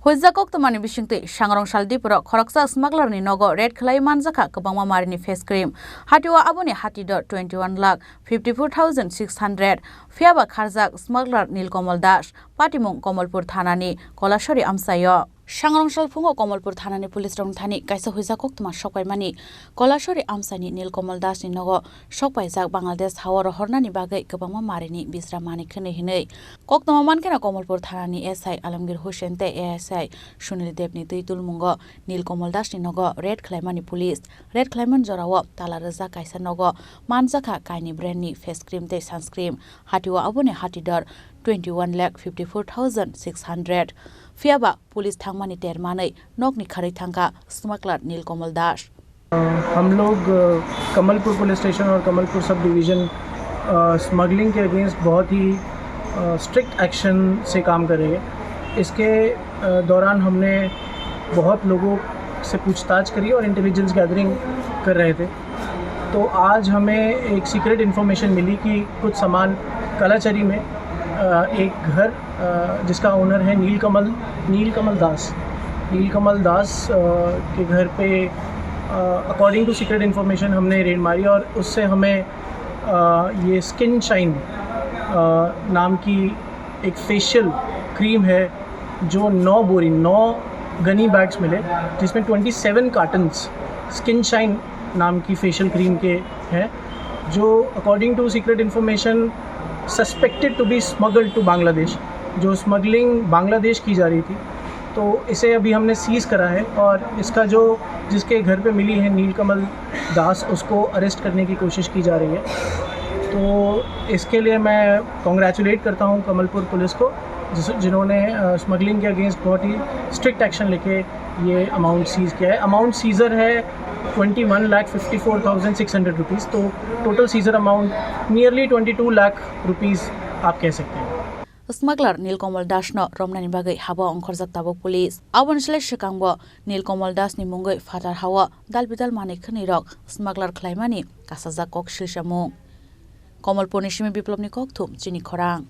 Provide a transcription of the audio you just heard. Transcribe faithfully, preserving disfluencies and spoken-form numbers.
Huijak koktwmani bisingtwi Sangrong Saldipuro khoroksa smuggler ni nogo raid khlai manjakha kwbangma marini face cream. Hatio aboni hati dor twenty one lakh fifty four thousand six hundred. Phiyaba kharjak smuggler Nilkamal Das, patimung Kamalpur thanani Kolasori amchaio. Sangrong sal phungo Kamalpur thanani police rokni thani kaisa huijak koktwma sokpaimani. Kolasori amchaini Nilkamal Das ni nogo sokpaijak Bangladesh hao rohornani bagwi kwbangma marini bisra manwi khwnwi hinwi. Koktwma mankhe no Kamalpur thanani S I Alamgir Hussain tei A S I Sunil Debni twi tulmungo Nilkamal Das ni nogo raid khlaimani police. Raid khlaimani jorao tala rwjak kaisa nogo manjakha kaini brand ni face cream tei sunscreen. Hatio aboni hati dor twenty one lakh fifty four thousand six hundred. Phiyaba police thangmani ter manwi nokni kharwi thangkha smuggler Nilkamal Das. हम लोग Kamalpur police station और Kamalpur sub division smuggling के अगेंस्ट बहुत ही strict action से काम कर रही है। इसके दौरान हमने बहुत लोगों से पूछताछ करी और इंटेलिजेंस गैदरिंग कर रहे थे। तो आज हमें एक सीक्रेट इन्फॉर्मेशन मिली कि कुछ सामान कलाचरी में एक घर जिसका ओनर है नीलकमल नीलकमल दास नीलकमल दास के घर पे अकॉर्डिंग टू सीक्रेट इन्फॉर्मेशन हमने रेड मारी और उससे हमें ये स्किन शाइन नाम की एक फेशियल क्रीम है जो नौ बोरी नौ गनी बैग्स मिले, जिसमें twenty seven cartons skin shine नाम की फेशियल क्रीम के हैं, जो according to secret information suspected to be smuggled to Bangladesh, जो स्मगलिंग बांग्लादेश की जा रही थी। तो इसे अभी हमने सीज करा है और इसका जो जिसके घर पे मिली है नीलकमल दास, उसको अरेस्ट करने की कोशिश की जा रही है। तो इसके लिए मैं कॉन्ग्रेचुलेट करता हूँ कमलपुर पुलिस को, जिस जिन्होंने स्मगलिंग के अगेंस्ट बहुत ही स्ट्रिक्ट एक्शन लेके ये अमाउंट सीज किया है। अमाउंट सीजर है twenty one lakh fifty four thousand six hundred rupees. तो total seizure amount nearly twenty two lakh rupees आप कह सकते हैं। Smuggler Nilkamal Das no romnani bagwi habo ongkhorjak tabuk police. Aboni slai swkangbo Nilkamal Das ni mungwi phatar hao dalbidal manwi khwnwi rok smuggler khlaimani kasajak kok silsamung. Kamalpurni simi Biplobni kokthum chini khorang.